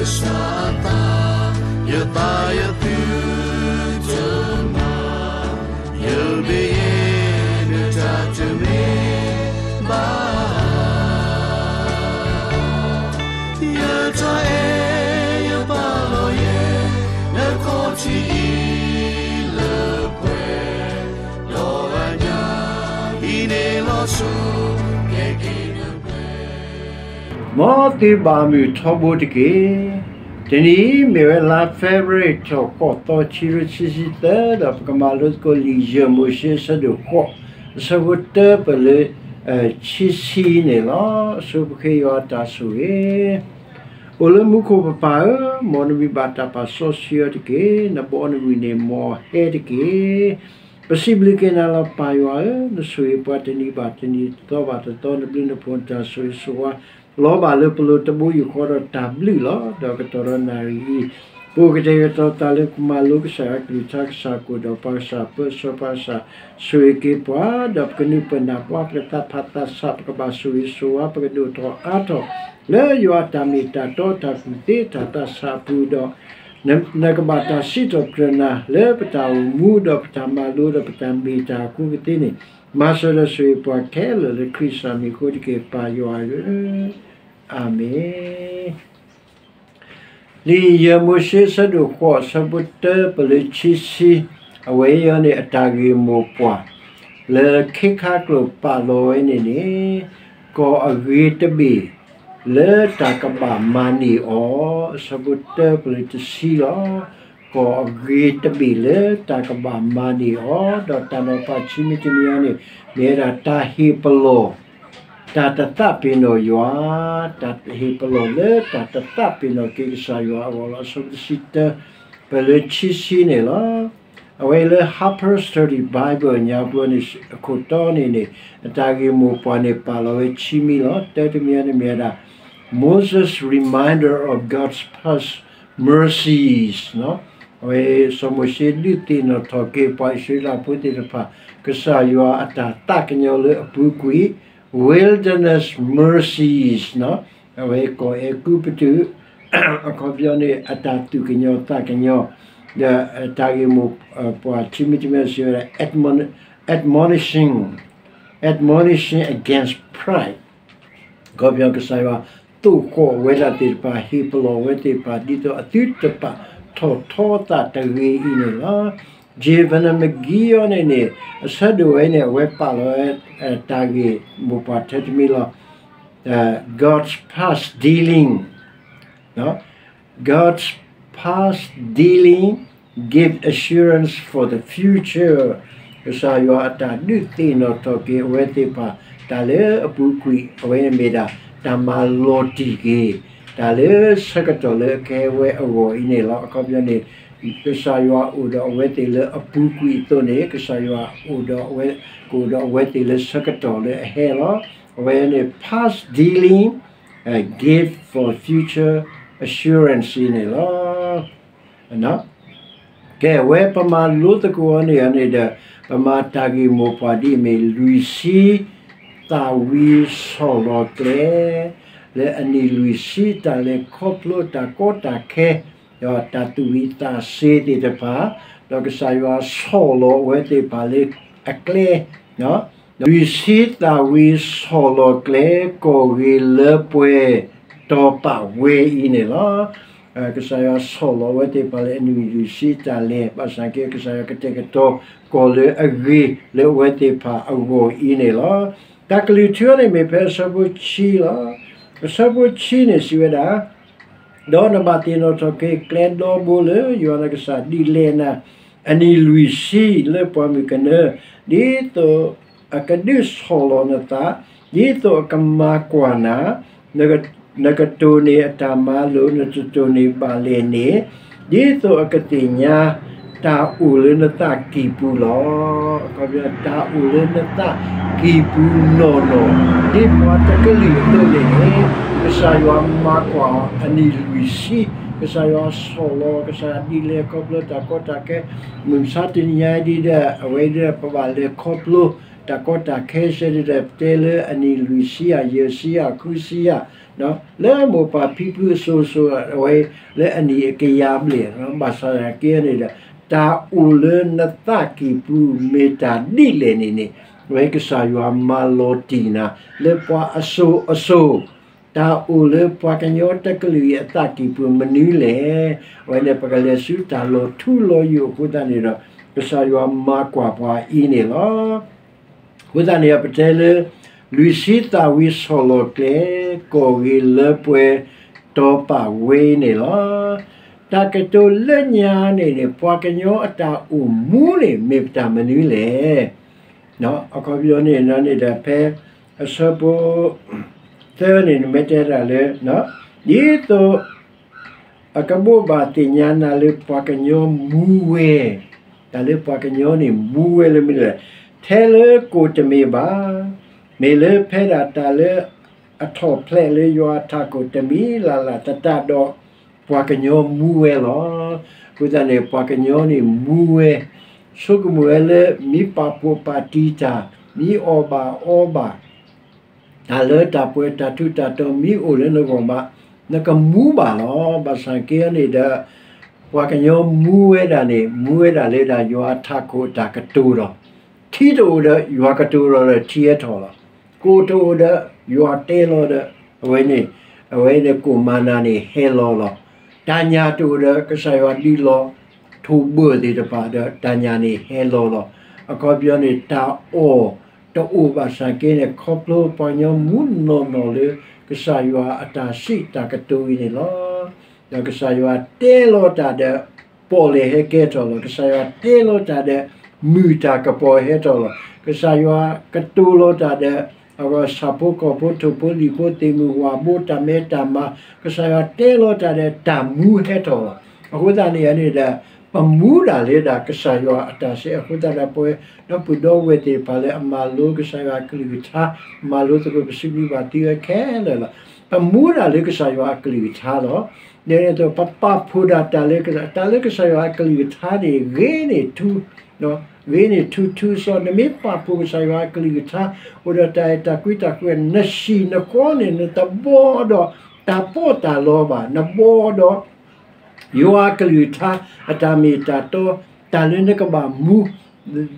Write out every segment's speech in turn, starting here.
ကစၢ်အသး, ယသးယသုတမၤ, ယဘ့ၣ်ယဲဒၣ်တၢ်တမ့ၢ်ဘၣ် ယတၢ်အဲၣ်ယပာ်လီၤယဲ နခီၣ်ထံးအံၤလၢပှဲၤ, ဒီးအညၣ်ဟံးန့ၢ်လီၤဆူ ကဲက့ၤနပှဲၤ မ်သုဘၣ်မုာ်ထီဘိတက့ၢ်. တနံၤအံၤမ့ၢ်ဝဲလါ February ထီၣ်ဃိးသီ ခံကထိခံဆံသၢ ဒီးပကမၤလိသကိးလံာ်ယဲၢ်မိၤၡ့အဆၢဒိၣ်ဃိး အဆၢဖိတၢပၢၢ်လၢ ခံဆံန့ၣ်လီၤ. အဆိပဃ့ယွၤအတၢ်ဆိၣ်ဂ့ၤ အိၣ်လၢမူခိၣ်ပပၢ်ဧၢ, မ်နဝံၢ်ဘၣ်တၢ်ပာ်စီဆှံအီၤတက့ၢ်. နဘီနဝံၣ်န့ၣ် မ်အဟဲတက့ၢ်. ပစံးဘျုးက့ၤနၤလီၤပၢ်ယွၤဧၢ, နဆိၣ်ဂ့ၤပှၤတနံၤဘၣ်တနံၤ တသီဘၣ်တသီ နဘျုးနဖှိၣ်နတၢ်ဆိၣ်ဂ့ၤဆိၣ်ဝါ လီၤဘၣ်လၢပလိၤတဘိယူၢ်ဃီဒီးတၢ်ဘျုးလီၤ. ဒီးကတီၢ်ဒီးနၣ်ရံၣ်အံၤ ပအိၣ်ကတဲာ်ကတီၤသးလၢကမၤလိကစၢ်ယွၤကလုၢ်ကထါ ကစၢ်ကအိၣ်ဒီးပှၤ ကစၢ်ပၢဆှၢပှၤ ကစၢ်ဆိၣ်ဂ့ၤက့ၤပှၤ ဒီးပကနုာ်ပၢၢ်နၢ်ပှၤ ပကသးဖးသးဆး ပကဘၣ်ဆိၣ်ဂ့ၤဆိၣ်ဝါ ပကဒိၣ်ထီၣ်အါထီၣ် လၢယွၤအတၢ်မ့ၢ်တၢ်တီ တၢ်ကူၣ်သ့တၢ်သးဆးအပူၤဒီး နကဘၣ်တၢ်စံးထီၣ်ပတြၢၤနၤ လၢပတၢ်အိၣ်မူဒီးပတၢ်မၤလိဒီးပတၢ်မ့ၢ်တၢ်အဃိကသ့န့ၣ် မၤစၢၤဒီးဆိၣ်ဂ့ၤပှၤခဲလၢာ်လၢခရံာ်စၢ်မံၤအဃိတက့ၢ် ပၢ်ယွၤဧၢ, အၤမ့ၣ်. လံာ်ယဲၢ်မိၤၡ့အဆၢဒိၣ်ဃိး အဆၢဖိတၢပၢၢ်လၢခံဆံ, အဝဲအံၤန့ၣ်အတၢ်ဂ့ၢ်မိၢ်ပှၢ် လၢခ့ခါကျိာ်ပာ်လီၤဝဲန့ၣ်န့ၣ် ကီၢ်အဂ့ၤတဘ့ၣ် လၢတၢ်ကဘၣ်မၤန့ၢ်အီၤ အဆၢဖိတၢပၢၢ်လၢတဆံလီၤ. ကီၢ်အဂ့ၤတဘ့ၣ်လၢတၢ်ကဘၣ်မၤန့ၢ်အီၤ ဒီးတၢ်နီၤဖးခံမံၤတမံၤအံၤန့ၣ် မ့ၢ်ဝဲဒၣ်တၢ်ဟ့ၣ်ပလီၢ် တၢ်တသးပ့ၤနီၣ်ယွၤ, တၢ်ဟ့ၣ်ပလီၢ်လၢတၢ်တသးပ့ၤနီၣ်က့ၤကစၢ်ယွၤအဂီၢ်လီၤ. အဆၢဖိတဆံတၢ ပၢၢ်လၢခံဆံန့ၣ်လီၤ. အဝဲအံၤလၢ Harper's Study Bible ညါပှၤန့ၣ် အခိၣ်တီန့ၣ်န့ၣ် အတၢ်ဂ့ၢ်မိၢ်ပှၢ်န့ၣ် ပာ်လီၤဝဲခံမံၤလီၤ. တၢတမံၤန့ၣ်မ့ၢ်ဝဲဒၣ် Moses' Reminder of God's Past Mercies အဝဲ စီၤမိၤၡ့ဒုးသ့ၣ်နီၣ်ထီၣ်က့ၤပှၤအံၣ်စရ့လးဖိသ့ၣ်တဖၣ် ကစၢ်ယွၤအတၢ်သးကညီၤလၢအပူၤကွံာ် Wilderness Mercies အဝဲကီၢ်အဲၤကူပတူး အခီပညီန့ၣ် အတၢ်သူၣ်ကညီၤသးကညီၤ ဒီးတၢ်ဂ့ၢ်မိၢ်ပှၢ်ခံမံၤတမံၤစံးဝဲဒၣ် admonition, admonition against pride အခီပညီကစၢ်ယွၤသိၣ်ဃီၣ်ဝဲဒၣ်သ့ၣ်တဖၣ် ဟ့ၣ်ပလီၢ်ဝဲသ့ၣ်တဖၣ် ဒ်သိးအသုတပာ်ထီၣ်ထီသးတဂ့ၤအံၤန့ၣ်လီၤ. J. Vernon McGee အံၤန့ၣ်န့ၣ် အဆၢဒိၣ်ဝဲန့ၣ် အဝဲပာ်လီၤဝဲ တၢ်ဂ့ၢ်မိၢ်ပှၢ်ထဲတမံၤလီၤ. God's past dealing, God's past dealing give assurance for the future. ကစၢ်ယွၤအတၢ်ဒုးသ့ၣ်နီၣ်ထီၣ်က့ၤအဝဲသ့ၣ်တဖၣ် တၢ်လၢအပူၤကွံာ် အဝဲန့ၣ်မ့ၢ်ဒၣ် တၢ်မၤလီၤတံၢ်က့ၤ တၢ်လၢဆၢကတီၢ်လၢအကဟဲဝဲအဂီၢ်အံၤန့ၣ်လီၤ. အခီပညီန့ၣ် ကစၢ်ယွၤအိၣ်ဒီးအဝဲသ့ၣ်လၢအပူၤကွံာ်အသိးန့ၣ် ကစၢ်ယွၤအိၣ်ဒီးအဝဲ ကအိၣ်ဒီးအဝဲသ့ၣ်လၢဆၢကတီၢ်လၢအဟဲလီၤ. အဝဲန့ၣ် past dealing give for future assurance န့ၣ်လီၤ. ကဲ အဝဲပမၤလိသကိးအီၤန့ၣ်န့ၣ်ဒီး ပမၤတၢ်ဂ့ၢ်မိၢ်ပှၢ်ဒ်အမ့ၢ် လွံၢ်ဆံသၣ်ဝံၤဆီၣ်လီၤကျဲ လၢအနံၣ်လွံၢ်ဆံတၢ်လဲၤခီဖျိတၢ်ကီတၢ်ခဲ ဒီးတၢ်သူၣ်ဝံၤသးစ့ၤသ့ၣ်တဖၣ် ဒီးကစၢ်ယွၤဆီၣ်လီၤအဝဲသ့ၣ်တဖၣ်လၢအကျဲ လွံၢ်ဆံသၣ်ဝံၤဆီၣ်လီၤကျဲ ကီၢ်ဂ့ၤလၢပှဲၤ တီၤပာ်ဝဲအံၤန့ၣ်လီၤ. ကစၢ်ယွၤဆီၣ်လီၤအဝဲသ့ၣ်တဖၣ်လၢအနံၣ်လွံၢ်ဆံတၢ်လဲၤ ဘၣ်ဆၣ်က့ ကစၢ်ယွၤကတဲာ်ကတီၤကီၢ်လၢအဂ့ၤလၢအဝဲသ့ၣ်တဖၣ်အဂီၢ်အံၤန့ၣ်လီၤ. တၢ်ကလုၢ်ထူန့ၣ်မ့ၢ်ဖဲအဆၢဖိဆံလီၤ. အဆၢဖိဆံန့ၣ်စံးဝဲဒၣ် ဒီးနဘၣ်သ့ၣ်နီၣ်ထီၣ်က့ၤကျဲဒီဘိလၢယွၤနကစၢ်ဒုးလဲၤနၤ အနံၣ်လွံၢ်ဆံလၢပှၢ်မုၢ်ကနၢ ဒ်သိးအကဒုးဆီၣ်လီၤနသး ဒ်သိးအကမၤကွၢ်နၤ နကတိၢ်န့ၢ်အတၢ်မၤလိာ် နတတိၢ်န့ၢ်ဘၣ်လဲၣ်န့ၣ် ဒ်သိးအကသ့ၣ်ညါ တၢ်အိၣ်လၢနသးကံၢ်ပူၤလီၤ. အခီပညီ တၢ်အိၣ်လၢနသးကံၢ်ပူၤနီၢ်နီၢ် ဒ်ပှၤတကလုာ်အသိးန့ၣ်န့ၣ် ကစၢ်ယွၤမၤကွၢ်အနံၣ်လွံၢ်ဆံ ကစၢ်ယွၤဆီၣ်လီၤ ကစၢ်ယွၤဒုးလဲၤခီဖျိတၢ်ကီတၢ်ခဲ မုၢ်မဆါတနံၤညါဒ်ဒီး အဝဲဒ်ဒီးပဘၣ်လဲၤခီဖျိ တၢ်ကီတၢ်ခဲစဲဒ်ဒီး ပတဲလၢအနံၣ်လွံၢ်ဆံယဲၢ်, ယဲၢ်ဆံယဲၢ်, ဃုဆံယဲၢ်, လၢမိၢ်ပၢ်ဖံဖုအစိၤစိၤအဝဲ လၢအနံၣ်အကယၤဘျဲၣ်, ဘၣ်ဆၣ်သနာ်က့န့ၣ်ဒီး တၢ်အိၣ်လၢနသးကံၢ်ပူၤမ့ၢ်တၢ်ဒ်လဲၣ်န့ၣ်န့ၣ်, အဝဲကစၢ်ယွၤမၤလီၤတံၢ်နၤ လၢပှၤအစိၤအစိၤ တၢ်အိၣ်လၢပှၤကညီတကလုာ်အံၤအသးကံၢ်ပူၤမနုၤလဲၣ်. အဝဲန့ၣ်ပကလဲၤဆူတၢ်လီၤထူလီၤယိာ်အဃိသတးန့ၣ်ဒီး ကစၢ်ယွၤမၤကွၢ်ပှၤအံၤန့ၣ်လီၤ. အဃိသတးန့ၣ် ပတဲလၢ လွံၢ်ဆံသၣ်ဝံၤဆီၣ်လီၤကျဲ ကီၢ်ဂ့ၤလၢပှဲၤတီၤပာ်ဝဲအံၤန့ၣ်လီၤ. တၢ်ကတိၤလၢညါန့ၣ်န့ၣ် ပှၤကညီအတၢ်အိၣ်မူန့ၣ် မ့ၢ်ပတၢ်မနုၤလဲၣ်. အခီပညီန့ၣ်န့ၣ်ဒီး ဖဲအဆၢဖိ သၢန့ၣ် နမ့ၢ်တဲတၢ်လၢ ဒ်သိးအကဘိးဘၣ်သ့ၣ်ညါနၤလၢပှၤကညီမူဝဲ, တၢ်လၢပှၤကညီန့ၣ် မူဝဲလၢမနုၤလဲၣ်, ထဲလၢကိၣ်တမ့ၢ်ဘၣ်, မ့ၢ်လၢဖဲဒၣ်တၢ်လၢအထီၣ်ဖျဲးလၢယွၤအထးခိၣ်တမံၤလၢ်လၢ်သတးဒီး ပှၤကညီမူဝဲလီၤ. အဃိသတးန့ၣ် ပှၤကညီန့ၣ်မူဝဲ, ဆိကမိၣ်ဝဲလၢမ့ၢ်ပာ်ဖှိၣ်ပာ်တံၢ်တၢ်, မ့ၢ်အီၣ်ဘၣ်အီဘၣ် တၢ်လၢတၢ်ပှဲၤတၢ်ထူးတၢ်တီၤမ့ၢ်အိၣ်လၢနဂီၢ်ဘၣ်, နကမူဘၣ်လီၤ. ဘၣ်ဆၣ်က့န့ၣ်ဒီး ပှၤကညီမူဝဲဒၣ်န့ၣ် မူဝဲဒၣ်လၢဒၣ်ယွၤအထးခိၣ်အတၢ်ကတိၤလီၤ. ထံတအိၣ်ဒီးယွၤကတိၤလီၤဒီးထံဟဲထီၣ်လီၤ. ကိၣ်တအိၣ်ဒီးယွၤတဲလီၤဒီး အဝဲန့ၣ် အဝဲန့ၣ်ကိၣ်မၤနၤန့ၣ်ဟဲလီၤလီၤ. တၢ်ညၣ်တအိၣ်ဒီး ကစၢ်ယွၤဒုးလီၤ ထိၣ်ဘၢၣ်သ့ၣ်တဖၣ်ဒီး တၢ်ညၣ်န့ၣ်ဟဲလီၤလီၤ. အခီပညီန့ၣ် တၢ်အီၣ်တအိၣ်ဘၣ်ဆၣ်က့န့ၣ် ခီဖျိပှၤကညီမူနီၢ်နီၢ်လၢ ကစၢ်ယွၤအတၢ်စံးတၢ်ကတိၤအံၤန့ၣ်လီၤ. ဒီးကစၢ်ယွၤတဲလီၤတၢ်ဒီး ပီၣ်လဲၣ်ဟဲကဲထီၣ်လီၤ. ကစၢ်ယွၤတဲလီၤတၢ်ဒီး မုၢ်တၢ်ကပီၤဟဲထီၣ်လီၤ. ကစၢ်ယွၤကတိၤလီၤတၢ်ဒီး အဝဲဆၣ်ဖိကီၢ်ဖိထိၣ်ဖိလံၣ်ဖိသ့ၣ်မုၢ်ဝၣ်ဘိတၢ်မဲတၢ်မၤ, ကစၢ်ယွၤတဲလီၤတၢ်ဒီးတၢ်မူဟဲထီၣ်လီၤ. အဃိသတးန့ၣ်န့ၣ်ဒီး ပမူဒၣ်လၢဒၣ်ကစၢ်ယွၤအတၢ်စံးအဃိသတးဒီး ပဝဲဒီပုၢ်ဒီဝဲၢ်သ့ၣ်တဖၣ်လၢအမၤလိကစၢ်ယွၤအကလုၢ်ကထါ, မၤလိသကိးပစံးဘျုးဘၣ်သုဝဲခဲလၢာ်လီၤ. ပမူဒၣ်လၢကစၢ်ယွၤအကလုၢ်ကထါလီၤ. ဒ်သိးပပာ်ဖှိၣ်ဒၣ်တၢ်လၢ တၢ်လၢကစၢ်ယွၤအကလုၢ်ကထါန့ၣ် ဂ့ၤန့ၢ်ထူ ဂ့ၤန့ၢ်ထူထူစီ, နမ့ၢ်ပာ်ဖှိၣ်ကစၢ်ယွၤအကလုၢ်ကထါ အိၣ်ဒီးတၢ်အဲၣ်တၢ်ကွံတၢ်ဃူ, နဟံၣ်နဃီန့ၣ် နတဘီဒီးတၢ်ပီးတၢ်လီဘၣ်, နဘီဒီး ယွၤအကလုၢ်ကထါ အတၢ်မ့ၢ်တၢ်တီ, တၢ်လၢနကဘၣ်မူ,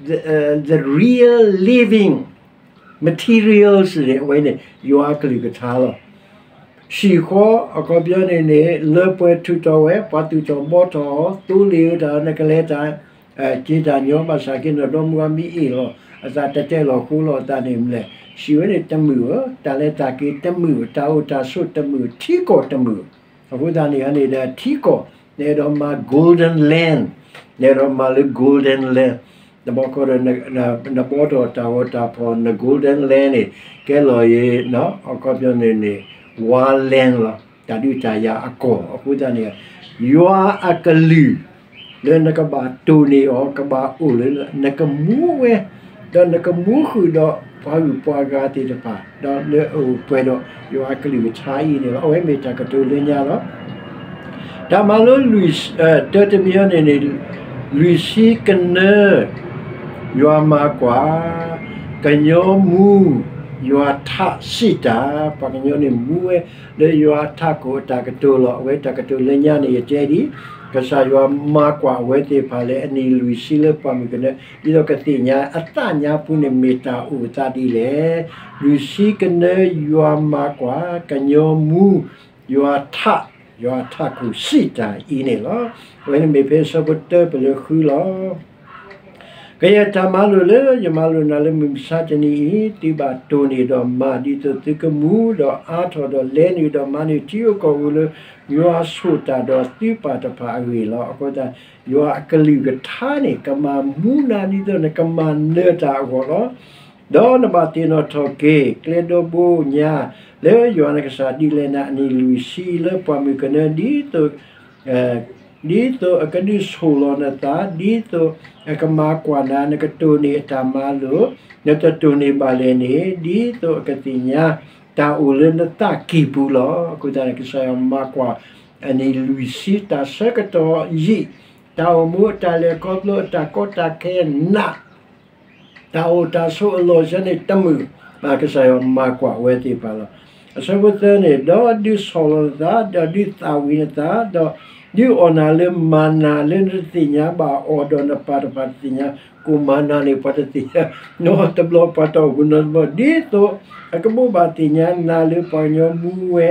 the, uh, the real living materials န့ၣ် အဝဲန့ၣ် ယွၤအကလုၢ်ကထါလီၤ. ဟံၣ်ဃီအခီပညီန့ၣ်န့ၣ် လၢပှဲၤထူးတီၤဝဲ, ပှၤသူၣ်ထီၣ်ဘီထီၣ်အီၤ, သိလ့ၣ်အတၢ် နကလဲၤတၢ် က့ၤတၢ်ညီ, ဘၣ်ဆၣ်က့န့ၣ် ဒီမါဝၤမ့ၢ်အ့ၣ်လီၤ အသးတတဲလီၤဃိလီၤအသးန့ၣ်မလဲၣ်. ဟံၣ်ဝဲန့ၣ်တမုာ်ဧိၤ, တၢ်လဲၤတၢ်က့ၤတမုာ်, တၢ်အိၣ်တၢ်ဆိးတမုာ်, ထံကီၢ်တမုာ်. အဃိသတးန့ၣ်န့ၣ်ဒီးထံကီၢ် နအဲၣ်ဒိးမၤ golden land, နအဲၣ်ဒိးမၤလၢ golden land, နဘီကီဒီး နဘီထီၣ်တၢ်ဂီၤတၢ်ဖီၣ် န golden land န့ၣ် ကဲလီၤယံၤ အခီပညီန့ၣ်န့ၣ် wild land လီၤ. တၢ်ဒုးတၢ်ယၤအကီၢ်. အဃိသတးန့ၣ် ယွၤအကလုၢ် လၢနကဘၣ်တိၢ်န့ၢ်အီၤ ကဘၣ်အိၣ်လၢနကမူဝဲ, ဒီးနကမူဃုာ်ဒီးပှၤဂုၤပှၤဂၤသ့ၣ်တဖၣ် ဒီးလၢအအိၣ်ပှဲၤဒီးယွၤအကလုၢ်ကထါအံၤန့ၣ်လီၤ. အဝဲမ့ၢ်တၢ်ကတိၤလၢညါလီၤ. တၢ်မၤလိလွံၢ်, တၢတမံၤအံၤန့ၣ်န့ၣ် လွံၢ်ဆံကနၢ ယွၤမၤကွၢ်, ကညီမူ, ယွၤထးစံးတၢ်, ပှၤကညီန့ၣ်မူဝဲ လၢယွၤအထးခိၣ်အတၢ်ကတိၤလီၤ. အဝဲတၢ်ကတိၤလၢညါန့ၣ် ယတဲဒ် ကစၢ်ယွၤမၤကွၢ်အဝဲသ့ၣ်တဖၣ်လၢအနံၣ်လွံၢ်ဆံလၢပှၢ်မုၢ်ကနၢ, ဒ်သိးကသ့ၣ်ညါအသးညါပူၤန့ၣ်မ့ၢ်တၢ်အိၣ်အသးဒ်လဲၣ်. လွံၢ်ဆံကနၢ ယွၤမၤကွၢ်, ကညီမူ, ယွၤထး, ယွၤထးခိၣ်စံးတၢ်အံၤန့ၣ်လီၤ. အဝဲန့ၣ်မ့ၢ်ဖဲအဆၢဖိတၢပလၢဃုလီၤ. ကယဲၢ်တၢ်မၤလိာ်လၢယမၤလိာ်နၤလၢမုၢ်မဆါတနံၤအံၤ သုဘၣ်တိၢ်န့ၢ်ဒီးမၤ ဒ်သိးသုကမူဒီးအါထီၣ်ဒီးလဲနုာ်ဒီးမၤန့ၢ်ထံဧိၤကီၢ်ဧိၤလၢ ယွၤဆိၣ်တၢ်ဒီးသုပၢ်တဖၣ်အဂ့ၢ်လီၤ. အဃိသတး ယွၤအကလုၢ်ကထါန့ၣ် ကမၤမူနၤဒ်သိးနကမၤနၢၤတၢ်အဂီၢ်လီၤ. ဒီးနဘၣ်သ့ၣ်နီၣ်ထီၣ်က့ၤ ကျဲဒီဘိညါ လၢယွၤနကစၢ်ဒုးလဲနၤအနံၣ်လွံၢ်ဆံလၢပှၢ်မုၢ်ကနၢ ဒ်သိး ဒ်သိးအကဒုးဆိၣ်လီၤနသး, ဒ်သိးအကမၤကွၢ်နၤ, နကတိၢ်န့ၢ်အတၢ်မၤလိာ်, နတတိၢ်န့ၢ်ဘၣ်လဲၣ်န့ၣ် ဒ်သိးအကသ့ၣ်ညါ တၢ်အိၣ်လၢနသးကံၢ်ပူၤလီၤ. အဃိသတးန့ၣ် ကစၢ်ယွၤမၤကွၢ်အနံၣ်လွံၢ်ဆံ တၢ်ဆၢကတီၢ်ယံာ်, တၢ်အိၣ်မူအတၢ်လဲၤခီဖျိအတၢ်ကီတၢ်ခဲနး တၢ်အိၣ်တၢ်ဆိးအလီၢ်ဆၢန့ၣ်တမုာ်ဘၣ် ကစၢ်ယွၤမၤကွၢ်ဝဲသ့ၣ်တဖၣ်လီၤ. အဆၢဖိသၢန့ၣ်, ဒီးဒုးဆီၣ်လီၤနသး, ဒီးဒုးသးဝံၤနသး, ဒီးဒုးအီၣ်နၤလၢမၤနၤလၢနတသ့ၣ်ညါဘၣ်အီၤ, ဒီးနပၢ်တဖၣ်တသ့ၣ်ညါ, ကိၣ်မၤနၤန့ၣ် ပှၤတသ့ၣ်ညါ, နီတဘျီပှၤတအီၣ်ဘူးနီတဘျီ, ဒ်သိးအကဘိးဘၣ်သ့ၣ်ညါနၤလၢပှၤကညီမူဝဲ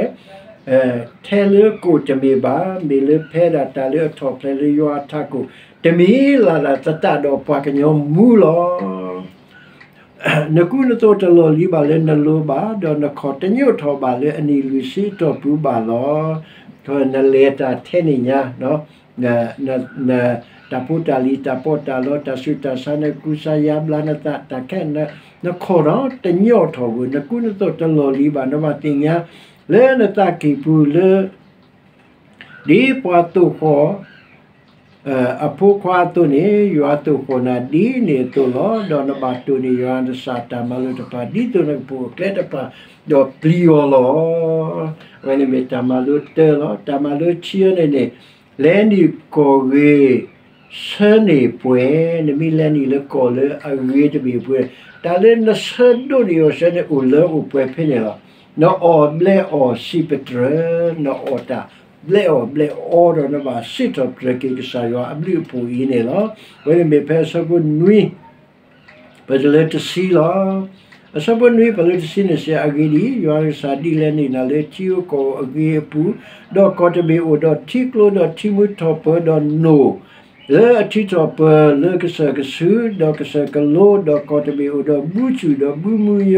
ထဲလၢကိၣ်တမ့ၢ်ဘၣ်, မ့ၢ်လၢဖဲဒၣ်တၢ်လၢအထီၣ်ဖျဲးလၢယွၤအထးခိၣ်, တမံၤလၢ်လၢ်သတးဒီးပှၤကညီမူလီၤ. နကူနသိးတလီၢ်လံၤဘၣ်လၢနလိၤဘၣ်, ဒီးနခီၣ်တညိးထီၣ်ဘၣ်လၢအနံၣ်လွံၢ်ဆံအတီၢ်ပူၤဘၣ်လီၤ. နလဲၤတၢ်ထဲန့ၣ်ညါ, န, န, တၢ်ဖိတၢ်လံၤ တၢ်ပီးတၢ်လီ တၢ်ဆူးတၢ်ဆါ နကူစါယါဘျါနသး တၢ်ခဲ နခီၣ်ဒီးတညိးထီၣ်ဘၣ်, နကူနသိးတလီၢ်လံၤဘၣ်, နဘၣ်သ့ၣ်ညါလၢနသးကံၢ်ပူၤလၢ ဒ်ပှၤသိၣ်ဃီၣ် အဖိခွါအသိးန့ၣ် ယွၤသိၣ်ဃီၣ်နၤဒ်န့ၣ်အသိးလီၤ. ဒီးနဘၣ်တိၢ်န့ၢ်ယွၤနကစၢ်အတၢ်မၤလိာ်တဖၣ် ဒ်သိးနကပိာ်အကျဲတဖၣ် ဒီးပျံၤအီၤလီၤ. အဝဲန့ၣ်မ့ၢ်တၢ်မၤလိတၢလီၤ. တၢ်မၤလိခံအံၤန့ၣ်န့ၣ်, လဲၤနုာ်ကီၢ်ဂ့ၤ ဆၢန့ၢ်ပှဲၤ, နမ့ၢ်လဲၤနုာ်လၢကီၢ်လၢအဂ့ၤတဘ့ၣ်အပူၤ, တၢ်လၢနဆၢဒိးန့ၢ်အီၤဆၢန့ၣ် အိၣ်လၢအိၣ်ပှဲၤဖဲန့ၣ်လီၤ. နအီၣ်ဘျဲးအီၣ်စံးပတြၢၤ, နအီၣ်တၢ်ဘျဲးအီၣ်ဘျဲးအီဒီး နဘၣ်စံးထီၣ်ပတြၢၤက့ၤကစၢ်ယွၤအဘျုးအဖှိၣ်အံၤန့ၣ်လီၤ. အဝဲန့ၣ်မ့ၢ်ဖဲအဆၢဖိနွံ ပတုၤလၢတဆံလီၤ. အဆၢဖိနွံ ပတုၤလၢတဆံန့ၣ်စံး, အဂ့ၢ်ဒ်အံၤ, ယွၤနကစၢ်ဒ်လဲၤနုာ်နၤလၢထံဧိၤကီၢ်ဧိၤအဂ့ၤအပူၤ, ဒီးကီၢ်တဘ့ၣ်အိၣ်ဒီးထံကျိဒီးထံမူၤ ထီၣ်ပၢၤဒီးနိၣ် လၢအထံထီၣ်ပၢၤလၢကစၢၢ်ကဆူး ဒီးကစၢၢ်ကလိ, ဒီးကီၢ်တဘ့ၣ်အိၣ်ဒီးဘုဆူၣ်ဒီးဘုမူယီ,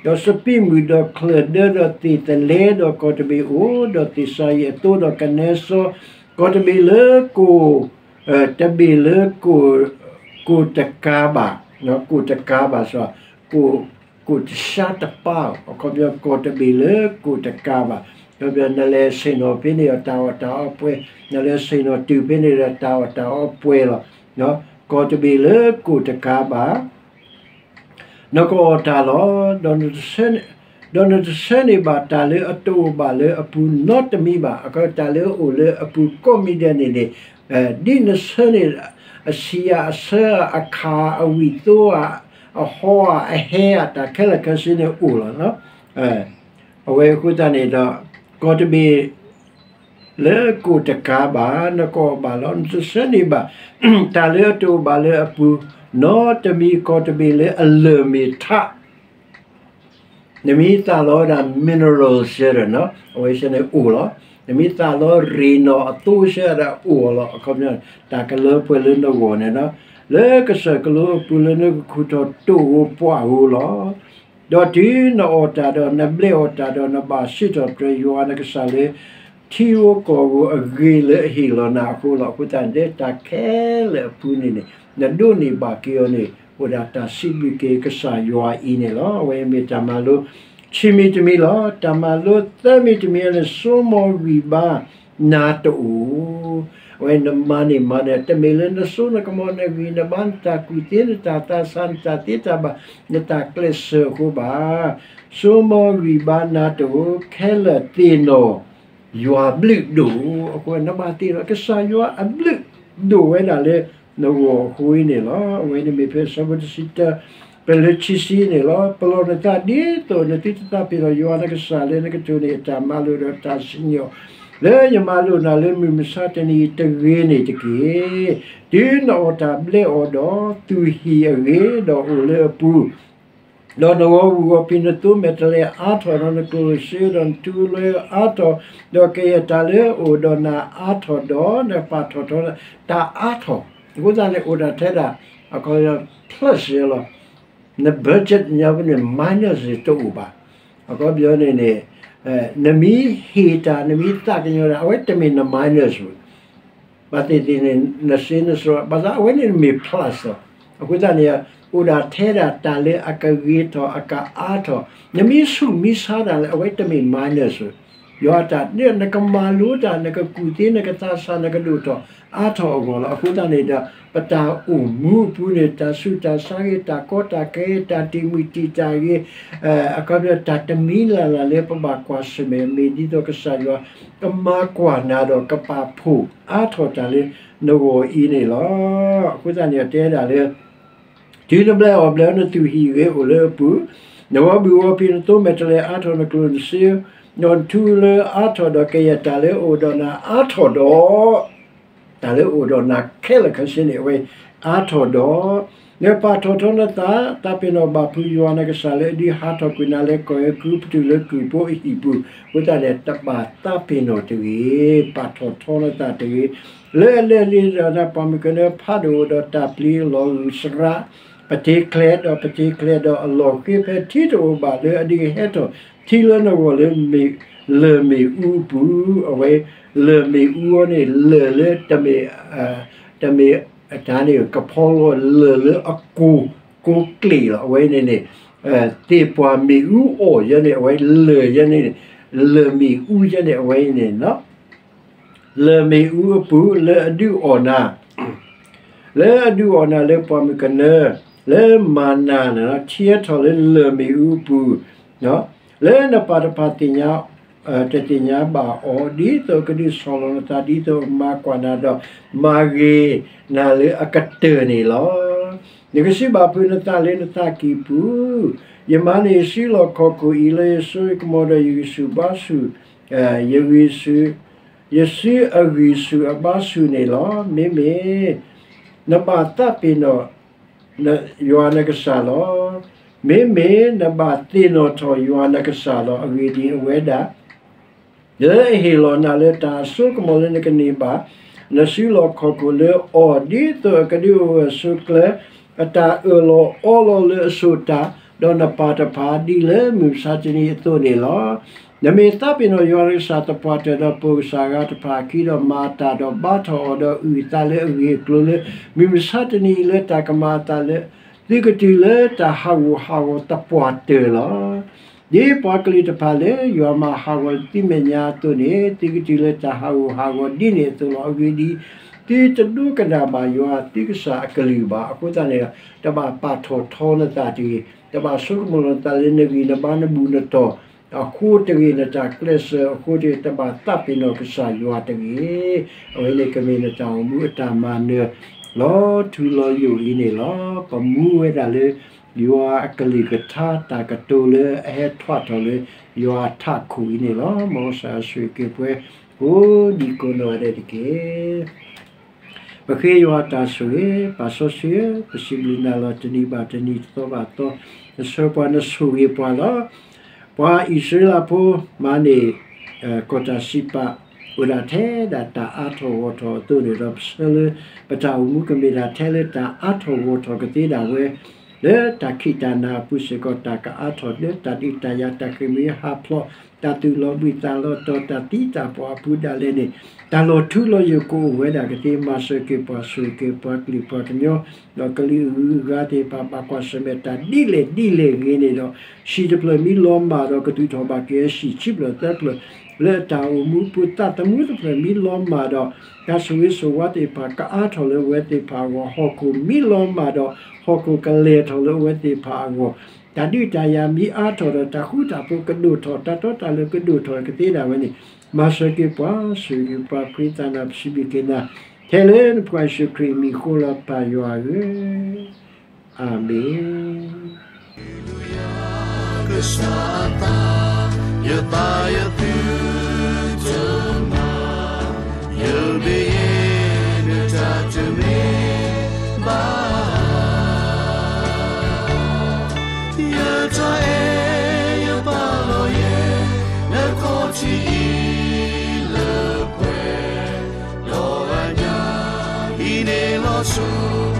ဒီးစပံးမုၢ်ဒီးချၢၣ်ဒၢ ဒီးသ့ၣ်သလဲ, ဒီးကီၢ်တဘ့ၣ်အိၣ်ဒီးသ့ၣ်စၤယံးအသိဒီးကနဲစီ, ကီၢ်တဘ့ၣ်လၢကိၣ် တဘ့ၣ်လၢ ကိၣ်တကးဘၣ်, ကိၣ်တကးဘၣ် ကိၣ်, ကိၣ်တဆါတပၢ်, အခီပညီ ကီၢ်တဘ့ၣ်လၢကိၣ်တကးဘၣ်, အခီပညီ နလဲၤဆ့ၣ်နီၤဖဲန့ၣ်ဒီးတၢ်အီၣ်တၢ်အီပှဲၤ, နလဲၤဆ့ၣ်နီၤတုၤဖဲန့ၣ်ဒီးတၢ်အီၣ်တၢ်အီပှဲၤလီၤ. ကီၢ်တဘ့ၣ်လၢကိၣ်တကးဘၣ် နကအီၣ်တၢ်လီၤ. ဒီးနတဆၢန့ၢ်ဘၣ်တၢ်လၢအတအိၣ်ဘၣ်လၢအပူၤနီတမံၤဘၣ်. အခီ တၢ်လၢအအိၣ်လၢအပူၤကိးမံၤဒဲးန့ၣ်န့ၣ်, ဒ်နဆၢန့ၢ် အဆံးဧါအဆၢဧါ အခၣ်ဧါ အဝံၣ်သိဧါ အဟီဧါ အဟဲဧါ တၢ်ခဲလၢာ်ခဲဆ့န့ၣ်အိၣ်လီၤ. အဝဲအဃိသတးန့ၣ်ဒီး ကီၢ်တဘ့ၣ် လၢကိၣ်တကးဘၣ် နကအီၣ်ဘၣ်လီၤ. နတဆၢန့ၢ်ဘၣ် တၢ်လၢအတအိၣ်ဘၣ်လၢအပူၤ နီတမံၤ ကီၢ်တဘ့ၣ်လၢအလၢၢ်မ့ၢ်ထး နမ့ၢ်သးလီဝဲဒၣ် mineral စဲဒီး အဝဲစဲန့ၣ်အိၣ်လီၤ. နမ့ၢ်သးလီရ့ၣ်နီၣ်အသိစဲဒီးအိၣ်လီၤ. အခီပညီ တၢ်ကလၢပှဲၤလၢနဂီၢ်န့ၣ်ဒီး လၢကစၢၢ်ကလိအပူၤလၢနကခူၣ်ထီၣ်တိၢ်ဧိၤပှၢ်ဧိၤလီၤ. ဒီးတုၤနအီၣ်တၢ်ဒီးနဘျဲးအီၣ်တၢ်ဒီး နဘၣ်စံးထီၣ်ပတြၢၤယွၤနကစၢ်လၢ ထံဧိၤကီၢ်ဧိၤအဂ့ၤလၢအဟ့ၣ်လီၤနၤအဃိလီၤ. အဃိသတးန့ၣ် တၢ်ခဲလၢာ်အပူၤန့ၣ်န့ၣ် နဒိးန့ၢ်ဘၣ်က့ၤအီၤန့ၣ် အိၣ်ဒၣ်တၢ်စံးဘျုးက့ၤကစၢ်ယွၤအံၤန့ၣ်လီၤ. အဝဲမ့ၢ်တၢ်မၤလိ ဆံးမံၤတမံၤလီၤ. တၢ်မၤလိသၢမံၤတမံၤန့ၣ် ဆိမိၣ်ဂံၢ်ဘါနၤတအိၣ် အဝဲနမၤန့ၢ်မၤန့ၢ် တမ့ၢ်လၢနစိနကမီၤ နဂံၢ်နဘါ နတၢ်ကူၣ်သ့ နတၢ်သးဆး နတၢ်သ့တၢ်ဘၣ် နတၢ်ကျဲးစၢးအဃိဘၣ်. ဆိမိၣ်ဂံၢ်ဘါနၤတအိၣ် ခဲလၢာ်သ့ၣ်နီၣ် ယွၤဘျုးဒိၣ်. အဃိနဘၣ်သ့ၣ်နီၣ် ကစၢ်ယွၤအဘျုးဒိၣ်ဝဲဒၣ်လၢနဂီၢ်အဃိအံၤန့ၣ်လီၤ. အဝဲန့ၣ်မ့ၢ်ဖဲအဆၢဖိတဆံတၢ ပတုၤလၢခံဆံန့ၣ်လီၤ. ပလီၢ်နသးဒ်သိးနသုတသးပ့ၤနီၣ်ယွၤနကစၢ်လၢနကတိၢ်န့ၢ်အတၢ်မၤလိာ်ဒီးတၢ်စံၣ်ညီၣ် လၢယမၤလိာ်နၤလၢမုၢ်မဆါတနံၤအံၤတဂ့ၤန့ၣ်တက့ၢ်. တုၤနအီၣ်တၢ်ဘျဲးအီၣ်ဒီးသူၣ်ဟံၣ်အဂ့ၤ ဒီးအိၣ်လၢအပူၤ ဒီးနဂီၤဝုၢ်ဂီၤဖံး နသိမဲာ်တဲးလဲးအါထီၣ် ဒီးနကျိၣ်စ့ဒီးနထူလွဲအါထီၣ်, ဒီးကယဲၢ်တၢ်လၢအအိၣ်ဒီးနၤအါထီၣ်ဒီး နပာ်ထီၣ်ထီတၢ်အါထီၣ်. အဃိသတးန့ၣ် အိၣ်ဒၣ်ထဲဒၣ် အခီပညီ plus လီၤ. န budget ညါပူၤန့ၣ် minus တအိၣ်ဘၣ်. အခီပညီန့ၣ်န့ၣ် နမ့ၢ်ဟ့ၣ်တၢ် နမ့ၢ်သးကညီၤတၢ် အဝဲတမ့ၢ်န minus ဘၣ်. ဘၣ်သ့ၣ်သ့ၣ်န့ၣ် နစ့နစိၤ ဘၣ်ဆၣ်အဝဲန့ၣ်မ့ၢ် plus လီၤ. အဃိသတးန့ၣ် အိၣ်ဒၣ်ထဲဒၣ်တၢ်လၢအကဂ့ၤထီၣ် အကအါထီၣ်, နမ့ၢ်ဆူးမ့ၢ်ဆါတၢ်လၢ အဝဲတမ့ၢ် minus ယွၤတၢ် နကမၤလိတၢ် နကကူၣ်သ့ နကသးဆး နကဒိၣ်ထီၣ်အါထီၣ်အဂီၢ်လီၤ. အဃိသတးန့ၣ်ဒီး ပတၢ်အိၣ်မူအပူၤန့ၣ် တၢ်ဆူးတၢ်ဆါဂ့ၤ တၢ်ကီတၢ်ခဲဂ့ၤ တၢ်တံာ်မုၢ်တံာ်တာ်ဂ့ၤ အခီပညီ တၢ်တမံၤလၢ်လၢ်လၢပဘၣ်ကွၢ်ဆၢၣ်မဲာ် မ့ၢ်ဒ်သိးကစၢ်ယွၤ ကမၤကွၢ်နၤဒီးကပာ်ဖှိၣ်အါထီၣ်တၢ်လၢနဂီၢ်အံၤန့ၣ်လီၤ. အဃိသတးန့ၣ် အတဲဒၣ်လၢ တုၤနဘျဲးအီၣ်ဘျဲးအီနသူၣ်ဟံၣ်ဂ့ၤအိၣ်လၢအပူၤ, နဝီဘုၣ်ဝီဖံးနသိမဲာ်တဲးလဲးအါထီၣ်နကျိၣ်နစ့, ဒီးထူလၢအါထီၣ်ဒီးကယဲၢ်တၢ်လၢအအိၣ်ဒီးနၤအါထီၣ်ဒီး တၢ်လၢအအိၣ်ဒီးနၤခဲလၢာ်ခဲဆ့န့ၣ် အဝဲအါထီၣ်ဒီး နပာ်ထီၣ်ထီနသး သးပ့ၤနီၣ်ဘၣ်ဖုးယွၤနကစၢ်လၢအဒုးဟးထီၣ်ကွံာ်နၤလၢကီၢ်အဲၤကူပတူး လၢကုၢ်ဖိအဟံၣ်ပူၤ, အဃိသတးန့ၣ် တဘၣ်သးပ့ၤနီၣ်တဂ့ၤ, ပာ်ထီၣ်ထီနသးတဂ့ၤ. လၢအလဲၤလံဒီးနပှၤမုၣ်ကနၢဖးဒိၣ်ဒီးတၢ်ပျံၤလီၤဂုာ်စရး, ပတ့ၤချဲးဒီးပတ့ၤချဲးဒီးအလီၢ်ဃ့ဖဲထံတအိၣ်ဘၣ် လၢအဒုးကဟဲထီၣ်ထံလၢနဂီၢ်လၢ လၢၢ်မ့ၣ်အူအပူၤ, အဝဲလၢၢ်မ့ၣ်အူအီၤန့ၣ် လၢၢ်လၢ တမ့ၢ် တမ့ၢ်တၢ်န့ၣ် ကဖီလီၤလၢၢ်လၢအကိၢ် ကိၢ်ကျ့ၣ်လီၤ. အဝဲန့ၣ်န့ၣ် သ့ၣ်ပှၢ်မ့ၣ်အူအီၣ်ယဲန့ၣ် အဝဲလၢၢ်ယဲန့ၣ် လၢၢ်မ့ၣ်အူယဲန့ၣ် အဝဲန့ၣ် လၢၢ်မ့ၣ်အူအပူၤ လၢအဒုးအီၣ်နၤ လၢအဒုးအီၣ်နၤလၢပှၤမုၣ်ကနၢ လၢမၤနၤန့ၣ် ထံထီၣ်လၢလၢၢ်မ့ၣ်အူအပူၤ, လၢနပာ်တဖၣ်သ့ၣ်ညါ တသ့ၣ်ညါဘၣ်အီၤ ဒ်သိးအကဒုးဆီၣ်လီၤနသး ဒ်သိးအမၤကွၢ်နၤဒီး မၤဂ့ၤနၤလၢအကတၢၢ်န့ၣ်လီၤ. နကစံးဘၣ်ဖုးနသးလၢနသးကံၢ်ပူၤ, ယမၤန့ၢ်ယစုလီၢ်ခီၣ်ခိၣ်အံၤ လၢယစိယကမီၤဒီးယဂံၢ်ဆူၣ်ဘါဆူၣ် ယဂံၢ်ဆူၣ် ယစုအဂံၢ်ဆူၣ်အဘါဆူၣ်န့ၣ်လီၤ. မ့မ့ၢ် နဘၣ်သးပ့ၤနီၣ် ယွၤနကစၢ်လီၤ. မ့မ့ၢ်နဘၣ်သ့ၣ်နီၣ်ထီၣ်ယွၤနကစၢ်လီၤ. အဂ့ၢ်ဒ်အံၤ, အဝဲဒၣ် လၢအဟ့ၣ်လီၤနၤလၢတၢ်အစိကမီၤလၢနကန့ၢ်ဘၣ် နစုလီၢ်ခီၣ်ခိၣ်လၢအီၤ ဒ်သိးအကဒုးအိၣ်ဂၢၢ်ဆိးကျၢၤ အတၢ်အၢၣ်လီၤအီလီၤလၢအဆိၣ်တၢ်, ဒီးနပာ်တဖၣ်ဒ်လၢမုၢ်မဆါတနံၤအသိးန့ၣ်လီၤ. နမ့ၢ်သးပ့ၤနီၣ်ယွၤနကစၢ်သပှၢ်တၢၢ်ဒီးပိာ်ကစၢ်အဂၤတဖၣ်အခံဒီး မၤတၢ်ဒီးဘါထီၣ်အီၤဒီးအုၣ်အသးလၢအဂ့ၢ်အကျိၤလၢ မုၢ်မဆါတနံၤအံၤလၢတၢ်ကမၤအသးလၢ သုကတုၤလၢတၢ်ဟးဂူာ်ဟးဂီၤသပှၢ်တၢၢ်လီၤ. ဒ်ပှၤကလုာ်တဖၣ်လၢယွၤမၤဟးဂီၤသုမဲာ်ညါအသိးန့ၣ် သုကတုၤလၢတၢ်ဟးဂူာ်ဟးဂီၤဒ်န့ၣ်အသိးလီၤ. အဂ့ၢ်ဒ်အံၤ, သုတဒိကနၣ်ဘၣ်ယွၤသုကစၢ်အကလုၢ်ဘၣ်. အဃိသတးန့ၣ် တဘၣ်ပာ်ထီၣ်ထီနသးတဂ့ၤ, တဘၣ်ဆိကမိၣ်လီၤနသးလၢနဂံၢ်နဘါနဘူၣ်နတီၢ် အဃိတဂ့ၤ, နတၢ်ကျဲးစၢးအဃိတဂ့ၤ, တဘၣ်သးပ့ၤနီၣ်ကစၢ်ယွၤတဂ့ၤ. အဝဲန့ၣ်ကမ့ၢ်နတၢ်အိၣ်မူအတၢ်မၤနၢၤ လီၤထူလီၤယိာ်အံၤန့ၣ်လီၤ. ပမူဝဲဒၣ်လၢ ယွၤအကလုၢ်ကထါတၢ်ကတိၤလၢအဟဲထွဲထီၣ်လၢ ယွၤအထးခိၣ်အံၤန့ၣ်လီၤ. မ်ကစၢ်ယွၤဆိၣ်ဂ့ၤက့ၤပှၤ ကိးဒံကိးနီၢ်ဂၤဒဲးတက့ၢ်. ပဃ့ယွၤတၢ်ဆိၣ်ဂ့ၤ, ပၢ်စီဆှံဧၢ, ပစံးဘျုးနၤလီၤ. တနံၤဘၣ်တနံၤ, တသီဘၣ်တသီ, နဆှၢပှၤ, နဆိၣ်ဂ့ၤပှၤလီၤ. ပှၤအံၣ်စရ့လးဖိမၤန့ၢ် ကီၢ်တၢ်စံးပာ် အိၣ်ဒၣ်ထဲဒၣ်တၢ်အါထီၣ်ဂီၢ်ထီၣ်အသိးန့ၣ်ဒီး ပဆၢလၢ ပတၢ်အိၣ်မူကမ့ၢ်ဒၣ်ထဲလၢတၢ်အါထီၣ်ဂီၢ်ထီၣ်ကသ့ဒၣ်ဝဲ လၢတၢ်ခံးတၢ်နၤအပူၤစ့ၢ်ကီး တၢ်ကအါထီၣ်လၢတၢ်ဒုးတၢ်ယၤ တၢ်ဃ့ၢ်မှံဟးဖျိး တၢ်သူၣ်လီၤဘှံးသးလီၤတီၤ တၢ်သံတၢ်ပှၢ်အပူၤဒၣ်လဲာ်န့ၣ် တၢ်လီၤထူလီၤယိာ်ကအိၣ်ဝဲဒၣ်ကသ့. မၤစၢၤက့ၤပှၤ, ဆိၣ်ဂ့ၤက့ၤပှၤကလုာ်ပှၤကညီ ဒီးကလုာ်အဂုၤအဂၤသ့ၣ်တဖၣ် ဘၣ်ကွၢ်ဆၢၣ်မဲာ်တၢ်ဒ်လဲၣ်ဒ်လဲၣ်ဂ့ၤန့ၣ်ဒီး ဟံၣ်တဖျၢၣ်မ့ၢ်လီၤမၢ်ဒီးကသူၣ်ထီၣ်ဘၣ်က့ၤဟံၣ်ခံဖျၢၣ်သၢဖျၢၣ် လၢတၢ်အိၣ်မူပူၤ သးသမူတဖျၢၣ်မ့ၢ်လီၤမၢ်ဒီး တၢ်ဆိၣ်ဂ့ၤဆိၣ်ဝါသ့ၣ်တဖၣ်ကအါထီၣ်လၢအဝဲသ့ၣ်တဖၣ်အဂီၢ်, ဟီၣ်ခိၣ်မ့ၢ်လီၤမၢ်ဒီး ဟီၣ်ခိၣ်ကလဲၤထီၣ်လၢအဝဲသ့ၣ်တဖၣ်အဂီၢ်, တၢ်ဒုးတၢ်ယၤမ့ၢ်အါထီၣ်ဒီး တၢ်ဃူတၢ်ဖိးကဒိၣ်ထီၣ်, တၢ်တီတၢ်လိၤကဒိၣ်ထီၣ်ကသ့ဒၣ်ဝဲန့ၣ်, မၤစၢၤက့ၤပှၤ, ဆိၣ်ဂ့ၤက့ၤပှၤဖှံသးနၤ ပစံးဘျုးက့ၤနၤ ထဲလၢနဖိယ့ၣ်ၡူးခရံာ်အမံၤအဃိလီၤ ပၢ်ယွၤဧၢ, အၤမ့ၣ်. ကစၢ်အသး, ယသးယသုတမၤ, ယဘၣ်ယဲၢ်နတၢ်တမ့ၢ်ဘၣ်. ယတၢ်အဲၣ်ယပာ်လီၤယဲၢ် နခီၣ်ထံးအံၤလၢပှဲၤ ဒီးအညၣ် ဟံးန့ၢ်လီၤဆူ